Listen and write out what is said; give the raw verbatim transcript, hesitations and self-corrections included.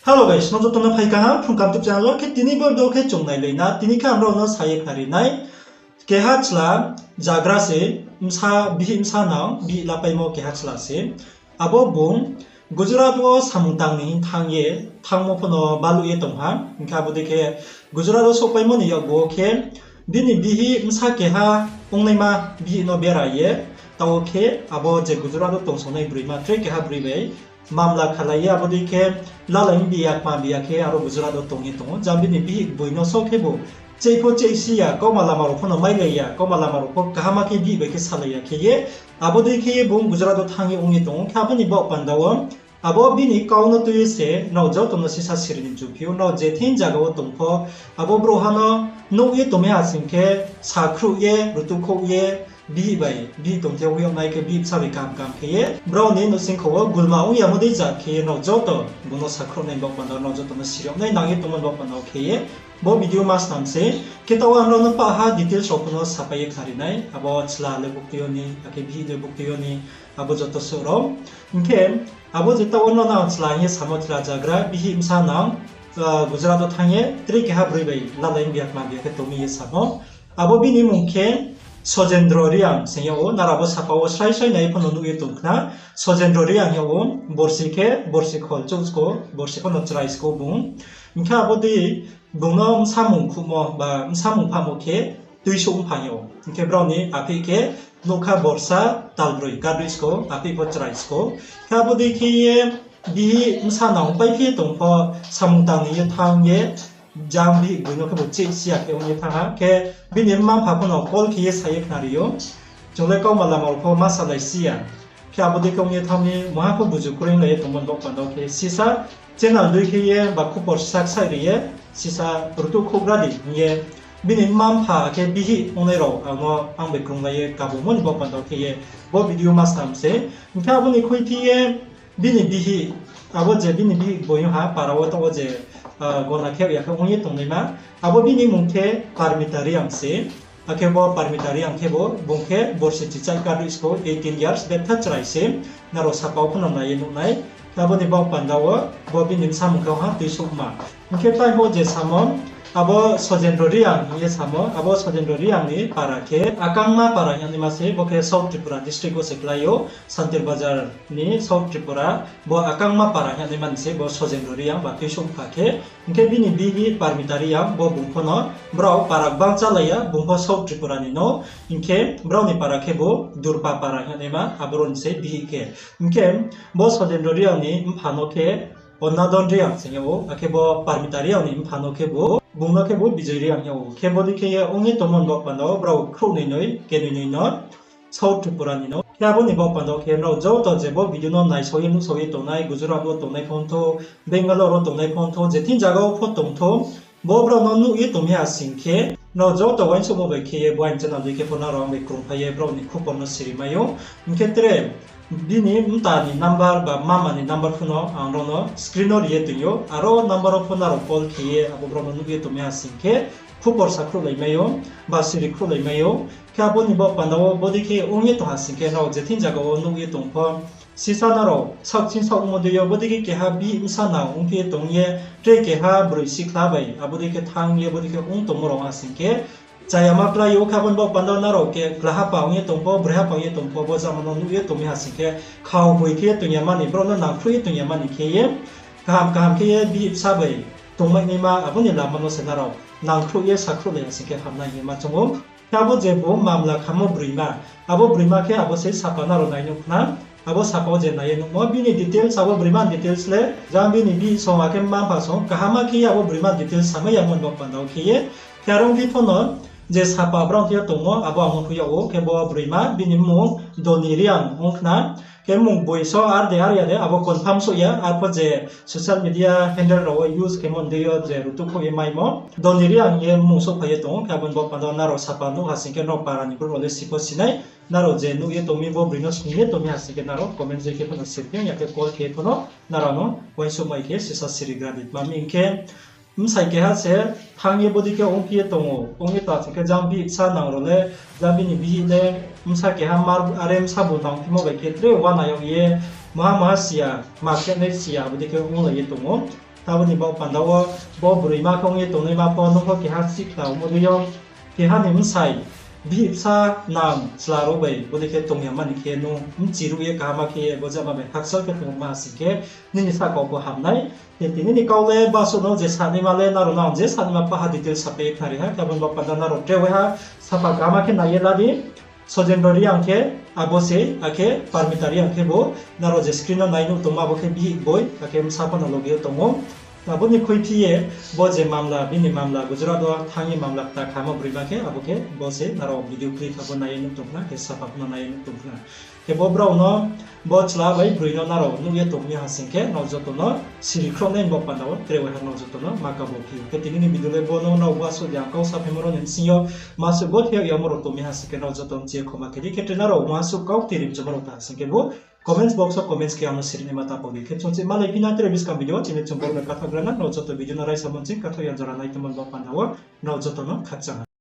Hello guys, nrao joto no phai kaham Phrung Kaham YouTube channel wo. Khe tini bo video khe chung nailai na, tini khe ang nrao no sa ye khnari nai. Keha chla zagra se, bsa, bihih bsa nang, bihih lapaimo keha chla se. Abo bung Gujarat wo samung tang ni thanng ye, thanngmo pho no baluh ye tong ha. Hing khe abo dei khe Gujarat wo souhpaimo ni yakgu wo khe, bini bihih bsa keha ongnaima bihih no bera ye, taoh wo khe abo je Gujarat wo tongsongnai broima tre keha broi bai mamla khalai ye, abo dei khe lalai bi ya, kma bi ya khe aro Gujarat wo tong ye tong ou. Jang bini bihih boi no so khebu cheih pho cheihsi ya, kauma lama rao pho no mailai ya, kauma lama rao pho kaham khe bihih bai khe salai ya khe ye, abo dei khe ye bung Gujarat wo thanng ye ong ye tong ou. Khe abo ni baoh panda wo, abo bini kau no tui ye se nrao joto no sisa siri ni mchuphi ou. Nrao je thing zaga wo tong pho, abo brouhha no nuh ye tongmai ha sing khe, sakhruh ye, rutukhouh ye, bihih bai, bihih tongthai hoih yag nai khe bihih bsa bai kaham kaham khe ye, brao ni nouhsingkho wo gulma ong yamo dei ja khe ye nrao joto bung no sakhruh nai baoh panda wo, nrao joto no siri yag nai nang ye tongmo ni baoh panda wo khe ye, bo video ma snam se. Khe taoh wo ang nrao no pahha details rao pho no sapai ye khnari nai, abo chla le buktui yo ni, akhe bihih le buktui yo ni, abo joto suh rao. Hing khe, abo je taoh wo nrao no ang chla hing ye samo, chla zagra, bihih bsa nang, Gujarat wo thanng ye tre keha broi bai lalai bi ya, kma bi ya khe tong mi ye samo. Abo bini mmung khe Sojendro Reang se hing yag ou, nrao abo sapa wo srai srai nai pho no nuh ye tong khna. Sojendro Reang hing yag ou, borsi khe, borsi khol chouh sko, borsi pho no chrai sko bung. Hing khe abo dei bung no bsamung khuhmo ba bsamung phamo khe tuisouh mpha hing yag ou. Hing khe brao ni apheih khe nougkha borsa talbroi kardroih sko, apheih pho chrai sko. Khe abo dei khe ye bihih bsa nang paiphi ye tong pho, samung tang ni ye thanng ye, jang bihih boi no khebu cheihsi ya khe ong ye thanng ha. Khe bini mma-mpha pho no call khe ye sa ye khnari ou, chung le kauma lama rao pho ma salai si ya. Khe abo dei khe ong ye thanng mi, mungha pho buju kroi lai ye tongmo ni baoh panda wo khe sisa channel dui khe ye ba khupor sak saih ri ye, sisa rutukhouhgra di hing ye, bini mma-mpha akhe bihih ongnai rao ang no ang bai krunglai ye kabungmo ni baoh panda wo khe ye bo video ma snam se. Hing khe abo ni khuiphi ye bini bihih, abo je bini bihih boi ong ha para wo taoh wo je gona khe ya khe ong ye tongnaima, abo bini mmung khe Parmita Reang se. Akhe bo Parmita Reang khebu bung khe borsi chichai kardroih sko, eighteen years, betha chrai se, nrao sapa wo pho no nai ye nuh nai. Khe abo ni baoh panda wo bo bini bsamung khe ong ha tuisouhma. Hing khe tai pho je samo, abo Sojendro Reang hing ye samo, abo Sojendro Reang ni para khe Akangma para hing yagnaima se, bo khe South Tripura district wo se klái ou, Santir Bazar ni South Tripura, bo Akangma para hing yagnaima ni se bo Sojendro Reang ba tuisouh mpha khe. Hing khe bini bihih Parmita Reang, bo bung pho no brao para gbang chálai ya, bung pho South Tripura ni no, hing khe brao ni para khebu Durpa para hing yagnaima, aboro ni se bihih khe. Hing khe bo Sojendro Reang ni mpha no khe Onadon Reang se hing yag ou, akhe bo Parmita Reang ni mpha no khebu, bung no khebu Bijoy Reang hing yag ou. Khe bo dei khe ye ong ye tongmo ni baoh panda wo brao khrouhnoi noi, kenoi noi no South Tripura ni no. Khe abo ni baoh panda wo khe nrao joto je bo video no naisao ye nuhsao ye tongnai, Gujarat wo tongnai pho ong thou, Bangalore wo tongnai pho ong thou, je thing zaga wo pho tong thou, bo brao no nuh ye tong mi ha sing khe, nrao joto uaingsouhmo bai khe ye bo aini channel dei khe pho nrao ang bai krungphai ye brao ni khupor no siri mai ou. Hing khe tre bini mta ni number ba mama ni number pho no ang nrao no screen wo ri ye toing ou. Aro number wo pho nrao call khe ye abo brao no nuh ye tong mi ha sing khe, khupor sakhruhlai mai ou, ba siri khruhlai mai ou. Khe abo ni baoh panda wo bo dei khe ong ye tong ha sing khe, nrao je thing zaga wo nuh ye tong pho, sisa nrao saohching saohmo dei yo, bo dei khe keha bihih bsa nang ongphi ye tong ye, tre keha broi sikhla bai abo dei khe thanng ye bo dei khe ong tongmo rao ha sing khe, chayama klái ou. Khe abo ni baoh panda wo nrao khe klaha pa ong ye tong pho, broi ha pa ong ye tong pho, bo jama no nuh ye tong mi ha sing khe, khau boi khe ye tong ya mani, brao no nangkhruh ye tong ya mani khe ye, kaham kaham khe ye bihih bsa bai tongmainaima abo ni lama no se nrao nangkhruh ye sakhruhlai ha sing khe hamnai hing ye ma choung ou. Khe abo je bo mamla khamo broima, abo broima khe abo se sapa nrao nai nuh khna. Abo sapa wo je nai ye nuhmo, bini details, abo broima ni details le, jang bini bihih song akhe mma-mpha song, kaham khe ye abo broima ni details samai yamo ni baoh panda wo khe ye. Khe are ongphi pho no, je sapa brao thing yo tongmo, abo ang no khui yag ou, khe bo broima, bini mmung Doni Reang ong khna. Khe mmung boi so ar de ar ya de, abo confirm souh ya, arpho je social media handle rao wo use khemo ni dei yo je rutukhouh ye maimo, Doni Reang hing ye mmung souhphai ye tong ou. Khe abo ni baoh panda wo nrao sapa nuh ha sing khe, nrao para ni brouh rao le si pho si nai, nrao je nuh ye tong mi, bo broi no sning ye tong mi ha sing khe, nrao comment dei khe pho no siri di, ya khe call khe pho no nrao no uaingsouhmai khe sisa sirigra di. Tma hing khe, bsai keha se thanng ye bo dei khe ongphi ye tong ou, ong ye tong ha sing khe, jang bihih bsa nang rao le, jang bini bihih le, bsa keha mar are bsa bu nangphimo bai khe tre uana yag ye, maha maha si ya, ma khe nai si ya, abo dei khe onglai ye tong ou. Abo ni baoh panda wo bo broima khe ong ye tongnaima pho nung pho keha sihkhla ongmo dei yo, keha ni bsai, bihih bsa nang chla rao bai bodei khe tong ya mani khe nung bchiruh ye kaham khe ye bo jama bai khakchang khe tongma ha sing khe nini sahka wo pho ham nai. Tini ni kau le basuh no je sanaima le nrao no ang je sanaima paha detail sapai ye khnari ha, khe abo ni baoh panda nrao tre waiha sapha kaham khe nai ye la di. Sojendro Reang khe abo se, akhe Parmita Reang khe bo, nrao je screen no nai nuh tongma abo khe bihih boi, akhe bsa pho no loge yo tong ou. Abo ni khuiphi ye bo je mamla, bini mamla Gujarat wo thanng ye mamla kta khamo broima khe, abo khe bo se nrao video clip abo nai ye nuh tong khna, khe sapha pho no nai ye nuh tong khna. Khe bo brao no, bo chla bai broi no nrao nuh ye tong mi ha sing khe, nrao joto no siri khrouhnai ni baoh panda wo tre waiha nrao joto no ma kabo phi ou. Khe tini ni video le bo no nrao basuh de ang kau saphaimo rao ni bsing yo, masuh bo khe yamo rao tong mi ha sing khe nrao joto no chi ye khoma khe di. Khe tre nrao masuh kau tiri mchumo rao ta sing khe bo comments box wo comments khe ang no siri naima ta pau di. Khe chung chi malai phi na tre buskang video wo chini chung boro no kathogra na, nrao joto video no raisa mo ching kathou ya jora nai tongmo ni baoh panda wo nrao joto no khakchang ha.